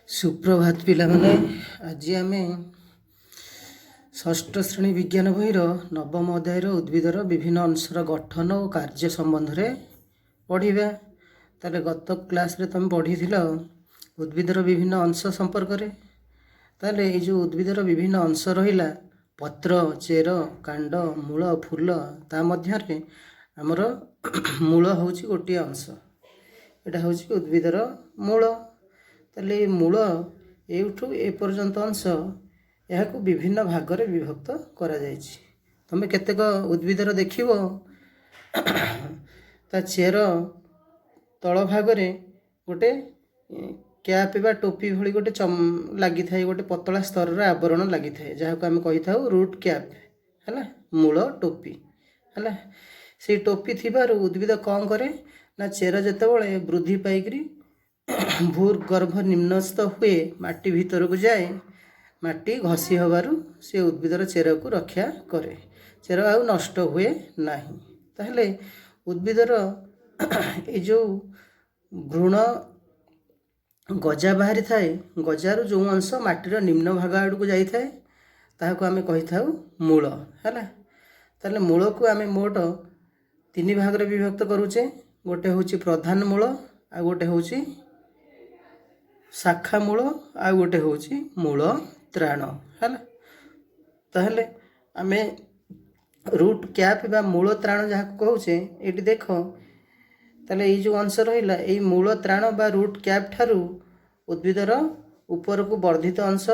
ସୁପ୍ରଭାତ ପିଲାମାନେ। ଆଜି ଆମେ ଷଷ୍ଠ ଶ୍ରେଣୀ ବିଜ୍ଞାନ ବହିର ନବମ ଅଧ୍ୟାୟର ଉଦ୍ଭିଦର ବିଭିନ୍ନ ଅଂଶର ଗଠନ ଓ କାର୍ଯ୍ୟ ସମ୍ବନ୍ଧରେ ପଢ଼ିବା। ତାହେଲେ ଗତ କ୍ଲାସ୍ରେ ତୁମେ ପଢ଼ିଥିଲ ଉଦ୍ଭିଦର ବିଭିନ୍ନ ଅଂଶ ସମ୍ପର୍କରେ। ତାହେଲେ ଏଇ ଯେଉଁ ଉଦ୍ଭିଦର ବିଭିନ୍ନ ଅଂଶ ରହିଲା, ପତ୍ର, ଚେର, କାଣ୍ଡ, ମୂଳ, ଫୁଲ, ତା ମଧ୍ୟରେ ଆମର ମୂଳ ହେଉଛି ଗୋଟିଏ ଅଂଶ। ଏଇଟା ହେଉଛି ଉଦ୍ଭିଦର ମୂଳ। ତାହେଲେ ଏ ମୂଳ ଏଇଠୁ ଏ ପର୍ଯ୍ୟନ୍ତ ଅଂଶ, ଏହାକୁ ବିଭିନ୍ନ ଭାଗରେ ବିଭକ୍ତ କରାଯାଇଛି। ତୁମେ କେତେକ ଉଦ୍ଭିଦର ଦେଖିବ, ତା ଚେର ତଳ ଭାଗରେ ଗୋଟେ କ୍ୟାପ୍ ବା ଟୋପି ଭଳି ଗୋଟେ ଲାଗିଥାଏ, ଗୋଟେ ପତଳା ସ୍ତରର ଆବରଣ ଲାଗିଥାଏ, ଯାହାକୁ ଆମେ କହିଥାଉ ରୁଟ୍ କ୍ୟାପ୍, ହେଲା, ମୂଳ ଟୋପି। ହେଲା, ସେଇ ଟୋପି ଥିବାରୁ ଉଦ୍ଭିଦ କ'ଣ କରେ ନା, ଚେର ଯେତେବେଳେ ବୃଦ୍ଧି ପାଇକରି ଭୂଗର୍ଭ ନିମ୍ନସ୍ଥ ହୁଏ, ମାଟି ଭିତରକୁ ଯାଏ, ମାଟି ଘଷି ହେବାରୁ ସେ ଉଦ୍ଭିଦର ଚେରକୁ ରକ୍ଷା କରେ, ଚେର ଆଉ ନଷ୍ଟ ହୁଏ ନାହିଁ। ତାହେଲେ ଉଦ୍ଭିଦର ଏଇ ଯେଉଁ ଭ୍ରୂଣ ଗଜା ବାହାରିଥାଏ, ଗଜାରୁ ଯେଉଁ ଅଂଶ ମାଟିର ନିମ୍ନ ଭାଗ ଆଡ଼କୁ ଯାଇଥାଏ, ତାହାକୁ ଆମେ କହିଥାଉ ମୂଳ। ହେଲା, ତାହେଲେ ମୂଳକୁ ଆମେ ମୋଟ ତିନି ଭାଗରେ ବିଭକ୍ତ କରୁଛେ। ଗୋଟେ ହେଉଛି ପ୍ରଧାନ ମୂଳ, ଆଉ ଗୋଟେ ହେଉଛି ଶାଖା ମୂଳ, ଆଉ ଗୋଟେ ହେଉଛି ମୂଳ ତ୍ରାଣ। ହେଲା, ତାହେଲେ ଆମେ ରୁଟ୍ କ୍ୟାପ୍ ବା ମୂଳ ତ୍ରାଣ ଯାହାକୁ କହୁଛେ, ଏଇଠି ଦେଖ। ତାହେଲେ ଏଇ ଯେଉଁ ଅଂଶ ରହିଲା, ଏଇ ମୂଳ ତ୍ରାଣ ବା ରୁଟ୍ କ୍ୟାପ୍ ଠାରୁ ଉଦ୍ଭିଦର ଉପରକୁ ବର୍ଦ୍ଧିତ ଅଂଶ,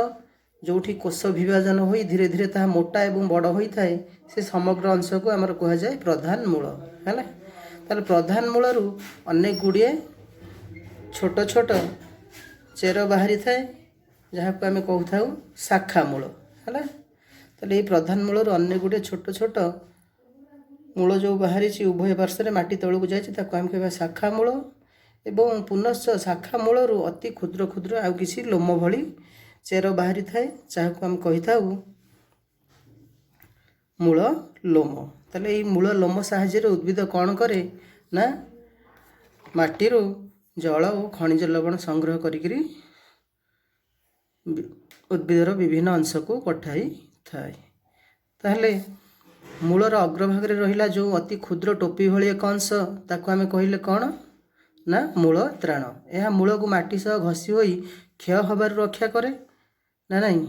ଯେଉଁଠି କୋଷ ବିଭାଜନ ହୋଇ ଧୀରେ ଧୀରେ ତାହା ମୋଟା ଏବଂ ବଡ଼ ହୋଇଥାଏ, ସେ ସମଗ୍ର ଅଂଶକୁ ଆମର କୁହାଯାଏ ପ୍ରଧାନ ମୂଳ। ହେଲା, ତାହେଲେ ପ୍ରଧାନ ମୂଳରୁ ଅନେକ ଗୁଡ଼ିଏ ଛୋଟ ଛୋଟ ଚେର ବାହାରିଥାଏ, ଯାହାକୁ ଆମେ କହୁଥାଉ ଶାଖା ମୂଳ। ହେଲା, ତାହେଲେ ଏଇ ପ୍ରଧାନ ମୂଳରୁ ଅନେକ ଗୁଡ଼ିଏ ଛୋଟ ଛୋଟ ମୂଳ ଯେଉଁ ବାହାରିଛି, ଉଭୟ ପାର୍ଶ୍ୱରେ ମାଟି ତଳକୁ ଯାଇଛି, ତାକୁ ଆମେ କହିବା ଶାଖା ମୂଳ। ଏବଂ ପୁନଶ୍ଚ ଶାଖା ମୂଳରୁ ଅତି କ୍ଷୁଦ୍ର କ୍ଷୁଦ୍ର ଆଉ କିଛି ଲୋମ ଭଳି ଚେର ବାହାରିଥାଏ, ଯାହାକୁ ଆମେ କହିଥାଉ ମୂଳ ଲୋମ। ତାହେଲେ ଏଇ ମୂଳ ଲୋମ ସାହାଯ୍ୟରେ ଉଦ୍ଭିଦ କ'ଣ କରେ ନା, ମାଟିରୁ ଜଳ ଓ ଖଣିଜ ଲବଣ ସଂଗ୍ରହ କରିକିରି ଉଦ୍ଭିଦର ବିଭିନ୍ନ ଅଂଶକୁ ପଠାଇଥାଏ। ତାହେଲେ ମୂଳର ଅଗ୍ରଭାଗରେ ରହିଲା ଯେଉଁ ଅତି କ୍ଷୁଦ୍ର ଟୋପି ଭଳି ଏକ ଅଂଶ, ତାକୁ ଆମେ କହିଲେ କ'ଣ ନା ମୂଳ ତ୍ରାଣ। ଏହା ମୂଳକୁ ମାଟି ସହ ଘଷି ହୋଇ କ୍ଷୟ ହେବାରୁ ରକ୍ଷା କରେ ନା ନାହିଁ?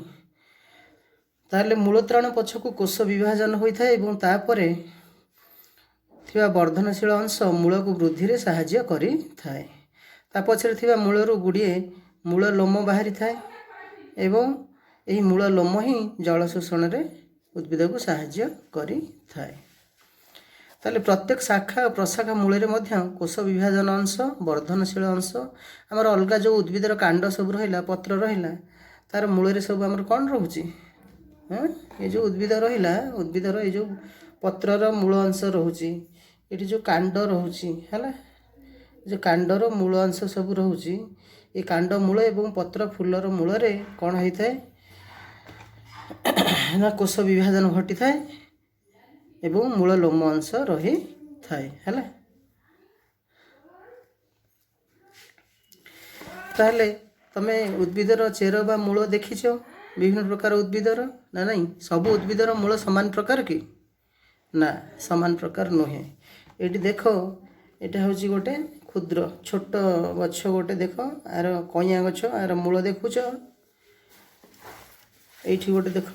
ତାହେଲେ ମୂଳ ତ୍ରାଣ ପଛକୁ କୋଷ ବିଭାଜନ ହୋଇଥାଏ ଏବଂ ତାପରେ ଥିବା ବର୍ଦ୍ଧନଶୀଳ ଅଂଶ ମୂଳକୁ ବୃଦ୍ଧିରେ ସାହାଯ୍ୟ କରିଥାଏ। ତା ପଛରେ ଥିବା ମୂଳରୁ ଗୁଡ଼ିଏ ମୂଳ ଲୋମ ବାହାରିଥାଏ ଏବଂ ଏହି ମୂଳ ଲୋମ ହିଁ ଜଳ ଶୋଷଣରେ ଉଦ୍ଭିଦକୁ ସାହାଯ୍ୟ କରିଥାଏ। ତାହେଲେ ପ୍ରତ୍ୟେକ ଶାଖା ଓ ପ୍ରଶାଖା ମୂଳରେ ମଧ୍ୟ କୋଷ ବିଭାଜନ ଅଂଶ, ବର୍ଦ୍ଧନଶୀଳ ଅଂଶ, ଆମର ଅଲଗା ଯେଉଁ ଉଦ୍ଭିଦର କାଣ୍ଡ ସବୁ ରହିଲା, ପତ୍ର ରହିଲା, ତାର ମୂଳରେ ସବୁ ଆମର କ'ଣ ରହୁଛି? ଏ ଯେଉଁ ଉଦ୍ଭିଦ ରହିଲା, ଉଦ୍ଭିଦର ଏଇ ଯେଉଁ ପତ୍ରର ମୂଳ ଅଂଶ ରହୁଛି, ଏଠି ଯେଉଁ କାଣ୍ଡ ରହୁଛି, ହେଲା, ଯେଉଁ କାଣ୍ଡର ମୂଳ ଅଂଶ ସବୁ ରହୁଛି, ଏ କାଣ୍ଡ ମୂଳ ଏବଂ ପତ୍ର ଫୁଲର ମୂଳରେ କ'ଣ ହେଇଥାଏ ନା, କୋଷ ବିଭାଜନ ଘଟିଥାଏ ଏବଂ ମୂଳ ଲୋମ ଅଂଶ ରହିଥାଏ। ହେଲା, ତାହେଲେ ତମେ ଉଦ୍ଭିଦର ଚେର ବା ମୂଳ ଦେଖିଛ ବିଭିନ୍ନ ପ୍ରକାର ଉଦ୍ଭିଦର ନା ନାହିଁ? ସବୁ ଉଦ୍ଭିଦର ମୂଳ ସମାନ ପ୍ରକାର କି ନା? ସମାନ ପ୍ରକାର ନୁହେଁ। ଏଇଠି ଦେଖ, ଏଇଟା ହେଉଛି ଗୋଟେ କ୍ଷୁଦ୍ର ଛୋଟ ଗଛ ଗୋଟେ ଦେଖ, ଆର କଇଁଆ ଗଛ, ଆର ମୂଳ ଦେଖୁଛ? ଏଇଠି ଗୋଟେ ଦେଖ,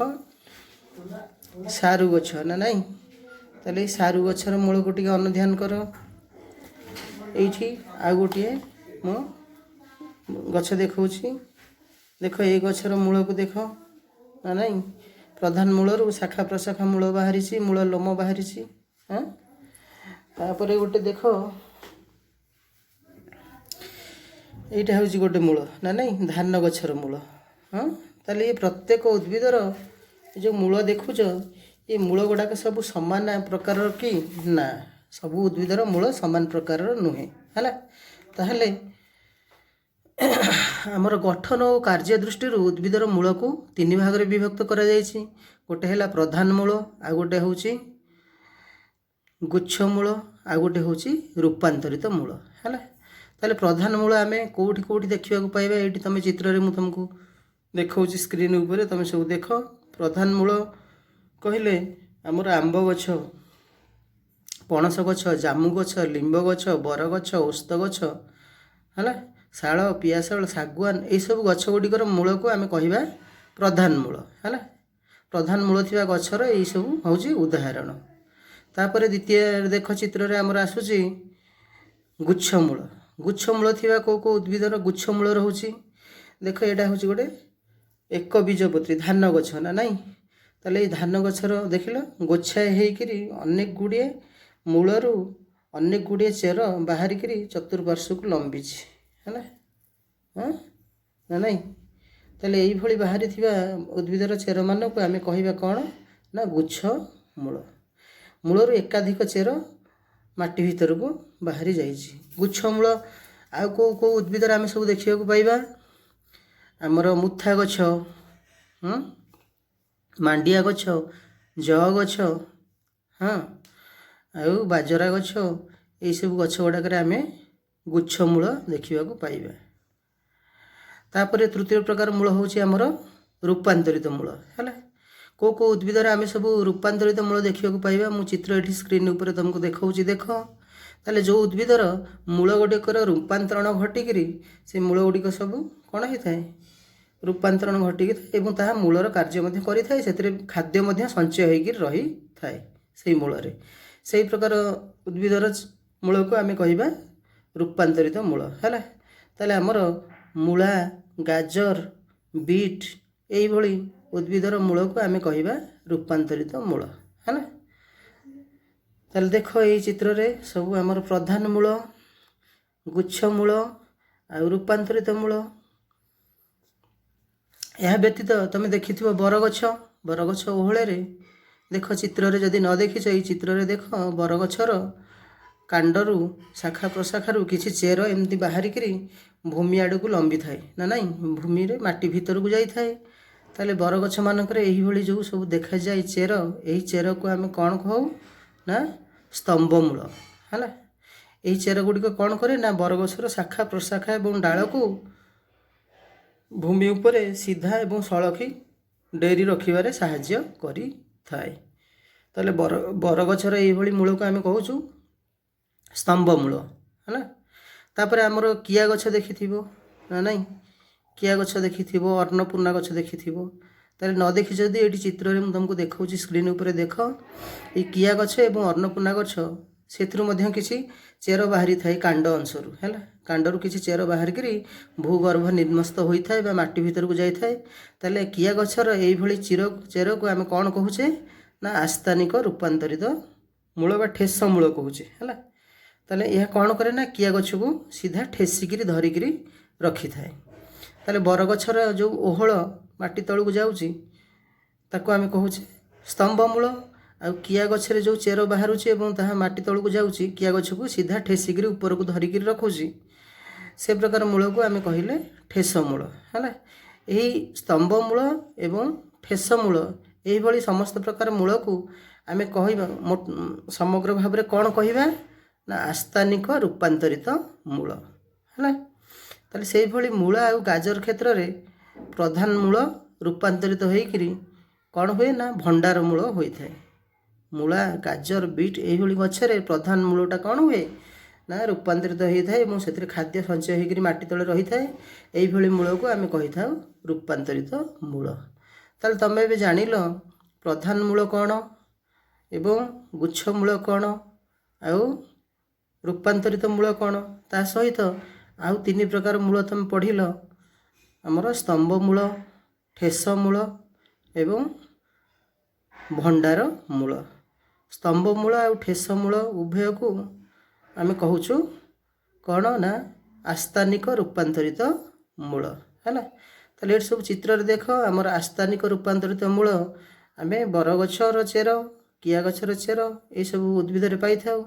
ସାରୁ ଗଛ ନା ନାଇଁ? ତାହେଲେ ଏଇ ସାରୁ ଗଛର ମୂଳକୁ ଟିକେ ଅନୁଧ୍ୟାନ କର। ଏଇଠି ଆଉ ଗୋଟିଏ ମୁଁ ଗଛ ଦେଖାଉଛି, ଦେଖ, ଏଇ ଗଛର ମୂଳକୁ ଦେଖ ନା ନାଇଁ? ପ୍ରଧାନ ମୂଳରୁ ଶାଖା ପ୍ରଶାଖା ମୂଳ ବାହାରିଛି, ମୂଳ ଲୋମ ବାହାରିଛି। ହଁ, ତାପରେ ଗୋଟେ ଦେଖ, ଏଇଟା ହେଉଛି ଗୋଟେ ମୂଳ ନା ନାଇଁ? ଧାନ ଗଛର ମୂଳ। ହଁ, ତାହେଲେ ଏ ପ୍ରତ୍ୟେକ ଉଦ୍ଭିଦର ଏ ଯେଉଁ ମୂଳ ଦେଖୁଛ, ଏ ମୂଳ ଗୁଡ଼ାକ ସବୁ ସମାନ ପ୍ରକାରର କି ନା? ସବୁ ଉଦ୍ଭିଦର ମୂଳ ସମାନ ପ୍ରକାରର ନୁହେଁ। ହେଲା, ତାହେଲେ ଆମର ଗଠନ ଓ କାର୍ଯ୍ୟ ଦୃଷ୍ଟିରୁ ଉଦ୍ଭିଦର ମୂଳକୁ ତିନି ଭାଗରେ ବିଭକ୍ତ କରାଯାଇଛି। ଗୋଟେ ହେଲା ପ୍ରଧାନ ମୂଳ, ଆଉ ଗୋଟେ ହେଉଛି ଗୁଚ୍ଛ ମୂଳ, ଆଉ ଗୋଟେ ହେଉଛି ରୂପାନ୍ତରିତ ମୂଳ। ହେଲା, ତାହେଲେ ପ୍ରଧାନ ମୂଳ ଆମେ କେଉଁଠି କେଉଁଠି ଦେଖିବାକୁ ପାଇବା? ଏଇଠି ତୁମେ ଚିତ୍ରରେ ମୁଁ ତୁମକୁ ଦେଖାଉଛି ସ୍କ୍ରିନ୍ ଉପରେ, ତୁମେ ସବୁ ଦେଖ। ପ୍ରଧାନ ମୂଳ କହିଲେ ଆମର ଆମ୍ବ ଗଛ, ପଣସ ଗଛ, ଜାମୁ ଗଛ, ଲିମ୍ବ ଗଛ, ବରଗଛ, ଓସ୍ତ ଗଛ, ହେଲା, ଶାଳ, ପିଆଶାଳ, ଶାଗୁଆନ, ଏଇସବୁ ଗଛ ଗୁଡ଼ିକର ମୂଳକୁ ଆମେ କହିବା ପ୍ରଧାନ ମୂଳ। ହେଲା, ପ୍ରଧାନ ମୂଳ ଥିବା ଗଛର ଏଇସବୁ ହେଉଛି ଉଦାହରଣ। ତାପରେ ଦ୍ୱିତୀୟ ଦେଖ ଚିତ୍ରରେ ଆମର ଆସୁଛି ଗୁଚ୍ଛ ମୂଳ। ଗୁଚ୍ଛ ମୂଳ ଥିବା କେଉଁ କେଉଁ ଉଦ୍ଭିଦର ଗୁଚ୍ଛ ମୂଳ ରହୁଛି? ଦେଖ, ଏଇଟା ହେଉଛି ଗୋଟେ ଏକ ବୀଜପତ୍ରୀ ଧାନ ଗଛ ନା ନାଇଁ? ତାହେଲେ ଏଇ ଧାନ ଗଛର ଦେଖିଲ ଗୋଛାଏ ହେଇକିରି ଅନେକ ଗୁଡ଼ିଏ ମୂଳରୁ ଅନେକ ଗୁଡ଼ିଏ ଚେର ବାହାରିକିରି ଚତୁଃପାର୍ଶ୍ୱକୁ ଲମ୍ବିଛି, ହେଲା, ହଁ ନା ନାଇଁ? ତାହେଲେ ଏଇଭଳି ବାହାରିଥିବା ଉଦ୍ଭିଦର ଚେରମାନଙ୍କୁ ଆମେ କହିବା କ'ଣ ନା ଗୁଚ୍ଛ ମୂଳ। ମୂଳରୁ ଏକାଧିକ ଚେର ମାଟି ଭିତରକୁ ବାହାରି ଯାଇଛି। ଗୁଚ୍ଛ ମୂଳ ଆଉ କେଉଁ କେଉଁ ଉଦ୍ଭିଦରେ ଆମେ ସବୁ ଦେଖିବାକୁ ପାଇବା? ଆମର ମୁଥା ଗଛ, ମାଣ୍ଡିଆ ଗଛ, ଜଅ ଗଛ, ହଁ, ଆଉ ବାଜରା ଗଛ, ଏଇସବୁ ଗଛ ଗୁଡ଼ାକରେ ଆମେ ଗୁଚ୍ଛ ମୂଳ ଦେଖିବାକୁ ପାଇବା। ତାପରେ ତୃତୀୟ ପ୍ରକାର ମୂଳ ହେଉଛି ଆମର ରୂପାନ୍ତରିତ ମୂଳ। ହେଲା, କେଉଁ କେଉଁ ଉଦ୍ଭିଦରେ ଆମେ ସବୁ ରୂପାନ୍ତରିତ ମୂଳ ଦେଖିବାକୁ ପାଇବା? ମୁଁ ଚିତ୍ର ଏଠି ସ୍କ୍ରିନ୍ ଉପରେ ତୁମକୁ ଦେଖାଉଛି, ଦେଖ। ତାହେଲେ ଯେଉଁ ଉଦ୍ଭିଦର ମୂଳ ଗୁଡ଼ିକର ରୂପାନ୍ତରଣ ଘଟିକିରି ସେ ମୂଳ ଗୁଡ଼ିକ ସବୁ କ'ଣ ହେଇଥାଏ? ରୂପାନ୍ତରଣ ଘଟିକି ଏବଂ ତାହା ମୂଳର କାର୍ଯ୍ୟ ମଧ୍ୟ କରିଥାଏ, ସେଥିରେ ଖାଦ୍ୟ ମଧ୍ୟ ସଞ୍ଚୟ ହେଇକି ରହିଥାଏ ସେଇ ମୂଳରେ, ସେଇ ପ୍ରକାର ଉଦ୍ଭିଦର ମୂଳକୁ ଆମେ କହିବା ରୂପାନ୍ତରିତ ମୂଳ। ହେଲା, ତାହେଲେ ଆମର ମୂଳା, ଗାଜର, ବିଟ୍ ଏଇଭଳି ଉଦ୍ଭିଦର ମୂଳକୁ ଆମେ କହିବା ରୂପାନ୍ତରିତ ମୂଳ। ହେଲା, ତାହେଲେ ଦେଖ ଏଇ ଚିତ୍ରରେ ସବୁ ଆମର ପ୍ରଧାନ ମୂଳ, ଗୁଚ୍ଛ ମୂଳ ଆଉ ରୂପାନ୍ତରିତ ମୂଳ। ଏହା ବ୍ୟତୀତ ତୁମେ ଦେଖିଥିବ ବରଗଛ, ବରଗଛ ଓହଳରେ ଦେଖ ଚିତ୍ରରେ, ଯଦି ନ ଦେଖିଛ ଏଇ ଚିତ୍ରରେ ଦେଖ, ବରଗଛର କାଣ୍ଡରୁ ଶାଖା ପ୍ରଶାଖାରୁ କିଛି ଚେର ଏମିତି ବାହାରିକିରି ଭୂମି ଆଡ଼କୁ ଲମ୍ବିଥାଏ ନା ନାଇଁ? ଭୂମିରେ ମାଟି ଭିତରକୁ ଯାଇଥାଏ। ତାହେଲେ ବରଗଛମାନଙ୍କରେ ଏହିଭଳି ଯେଉଁ ସବୁ ଦେଖାଯାଏ ଚେର, ଏହି ଚେରକୁ ଆମେ କ'ଣ କହୁ ନା ସ୍ତମ୍ଭ ମୂଳ। ହେଲା, ଏହି ଚେର ଗୁଡ଼ିକ କ'ଣ କରେ ନା ବରଗଛର ଶାଖା ପ୍ରଶାଖା ଏବଂ ଡାଳକୁ ଭୂମି ଉପରେ ସିଧା ଏବଂ ସଳଖି ଡେରି ରଖିବାରେ ସାହାଯ୍ୟ କରିଥାଏ। ତାହେଲେ ବରଗଛର ଏଇଭଳି ମୂଳକୁ ଆମେ କହୁଛୁ ସ୍ତମ୍ଭ ମୂଳ। ହେଲା, ତାପରେ ଆମର କିଆ ଗଛ ଦେଖିଥିବ ନା ନାଇଁ? କିଆ ଗଛ ଦେଖିଥିବ, ଅନ୍ନପୂର୍ଣ୍ଣା ଗଛ ଦେଖିଥିବ। ତାହେଲେ ନ ଦେଖିଛ ଯଦି ଏଇଠି ଚିତ୍ରରେ ମୁଁ ତୁମକୁ ଦେଖାଉଛି ସ୍କ୍ରିନ୍ ଉପରେ ଦେଖ। ଏଇ କିଆ ଗଛ ଏବଂ ଅନ୍ନପୂର୍ଣ୍ଣା ଗଛ, ସେଥିରୁ ମଧ୍ୟ କିଛି ଚେର ବାହାରିଥାଏ କାଣ୍ଡ ଅଂଶରୁ। ହେଲା, କାଣ୍ଡରୁ କିଛି ଚେର ବାହାରିକିରି ଭୂଗର୍ଭ ନିର୍ମସ୍ଥ ହୋଇଥାଏ ବା ମାଟି ଭିତରକୁ ଯାଇଥାଏ। ତାହେଲେ କିଆ ଗଛର ଏଇଭଳି ଚେରକୁ ଆମେ କ'ଣ କହୁଛେ ନା ଆସ୍ଥାନିକ ରୂପାନ୍ତରିତ ମୂଳ ବା ଠେସ ମୂଳ କହୁଛେ। ହେଲା, ତାହେଲେ ଏହା କ'ଣ କରେ ନା କିଆ ଗଛକୁ ସିଧା ଠେସିକିରି ଧରିକିରି ରଖିଥାଏ। ତାହେଲେ ବରଗଛର ଯେଉଁ ଓହଳ ମାଟି ତଳକୁ ଯାଉଛି ତାକୁ ଆମେ କହୁଛେ ସ୍ତମ୍ଭ ମୂଳ, ଆଉ କିଆ ଗଛରେ ଯେଉଁ ଚେର ବାହାରୁଛି ଏବଂ ତାହା ମାଟି ତଳକୁ ଯାଉଛି, କିଆ ଗଛକୁ ସିଧା ଠେସିକିରି ଉପରକୁ ଧରିକିରି ରଖୁଛି, ସେ ପ୍ରକାର ମୂଳକୁ ଆମେ କହିଲେ ଠେସ ମୂଳ। ହେଲା, ଏହି ସ୍ତମ୍ଭ ମୂଳ ଏବଂ ଠେସ ମୂଳ ଏହିଭଳି ସମସ୍ତ ପ୍ରକାର ମୂଳକୁ ଆମେ କହିବା ସମଗ୍ର ଭାବରେ କ'ଣ କହିବା ନା ଆସ୍ଥାନିକ ରୂପାନ୍ତରିତ ମୂଳ। ହେଲା, ତାହେଲେ ସେଇଭଳି ମୂଳା ଆଉ ଗାଜର କ୍ଷେତ୍ରରେ ପ୍ରଧାନ ମୂଳ ରୂପାନ୍ତରିତ ହୋଇକିରି କ'ଣ ହୁଏ ନା ଭଣ୍ଡାର ମୂଳ ହୋଇଥାଏ। ମୂଳା, ଗାଜର, ବିଟ୍ ଏଇଭଳି ଗଛରେ ପ୍ରଧାନ ମୂଳଟା କ'ଣ ହୁଏ ନା ରୂପାନ୍ତରିତ ହୋଇଥାଏ ଏବଂ ସେଥିରେ ଖାଦ୍ୟ ସଞ୍ଚୟ ହୋଇକରି ମାଟି ତଳେ ରହିଥାଏ। ଏଇଭଳି ମୂଳକୁ ଆମେ କହିଥାଉ ରୂପାନ୍ତରିତ ମୂଳ। ତାହେଲେ ତୁମେ ଏବେ ଜାଣିଲ ପ୍ରଧାନ ମୂଳ କ'ଣ ଏବଂ ଗୁଚ୍ଛ ମୂଳ କ'ଣ ଆଉ ରୂପାନ୍ତରିତ ମୂଳ କ'ଣ। ତା ସହିତ ଆଉ ତିନି ପ୍ରକାର ମୂଳ ତୁମେ ପଢ଼ିଲ, ଆମର ସ୍ତମ୍ଭ ମୂଳ, ଠେସ ମୂଳ ଏବଂ ଭଣ୍ଡାର ମୂଳ। ସ୍ତମ୍ଭ ମୂଳ ଆଉ ଠେସ ମୂଳ ଉଭୟକୁ ଆମେ କହୁଛୁ କ'ଣ ନା ଆସ୍ଥାନିକ ରୂପାନ୍ତରିତ ମୂଳ। ହେଲା, ତାହେଲେ ଏଠି ସବୁ ଚିତ୍ରରେ ଦେଖ ଆମର ଆସ୍ଥାନିକ ରୂପାନ୍ତରିତ ମୂଳ ଆମେ ବରଗଛର ଚେର, କିଆ ଗଛର ଚେର ଏଇସବୁ ଉଦ୍ଭିଦରେ ପାଇଥାଉ।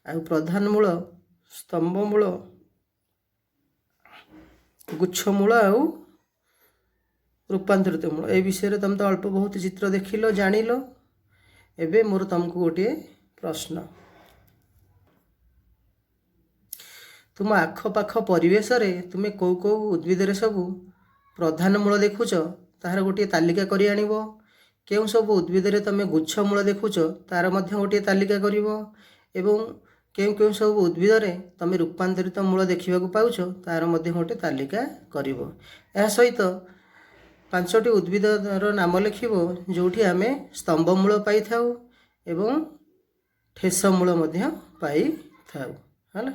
ଆଉ ପ୍ରଧାନ ମୂଳ, ସ୍ତମ୍ଭ ମୂଳ, ଗୁଚ୍ଛ ମୂଳ ଆଉ ରୂପାନ୍ତରିତ ମୂଳ, ଏ ବିଷୟରେ ତୁମେ ତ ଅଳ୍ପ ବହୁତ ଚିତ୍ର ଦେଖିଲ, ଜାଣିଲ। ଏବେ ମୋର ତୁମକୁ ଗୋଟିଏ ପ୍ରଶ୍ନ। ତୁମ ଆଖପାଖ ପରିବେଶରେ ତୁମେ କେଉଁ କେଉଁ ଉଦ୍ଭିଦରେ ସବୁ ପ୍ରଧାନ ମୂଳ ଦେଖୁଛ, ତାହାର ଗୋଟିଏ ତାଲିକା କରି ଆଣିବ। କେଉଁ ସବୁ ଉଦ୍ଭିଦରେ ତୁମେ ଗୁଚ୍ଛ ମୂଳ ଦେଖୁଛ, ତାର ମଧ୍ୟ ଗୋଟିଏ ତାଲିକା କରିବ ଏବଂ କେଉଁ କେଉଁ ସବୁ ଉଦ୍ଭିଦରେ ତୁମେ ରୂପାନ୍ତରିତ ମୂଳ ଦେଖିବାକୁ ପାଉଛ, ତାର ମଧ୍ୟ ଗୋଟେ ତାଲିକା କରିବ। ଏହା ସହିତ ପାଞ୍ଚଟି ଉଦ୍ଭିଦର ନାମ ଲେଖିବ ଯେଉଁଠି ଆମେ ସ୍ତମ୍ଭ ମୂଳ ପାଇଥାଉ ଏବଂ ଠେସ ମୂଳ ମଧ୍ୟ ପାଇଥାଉ। ହେଲା।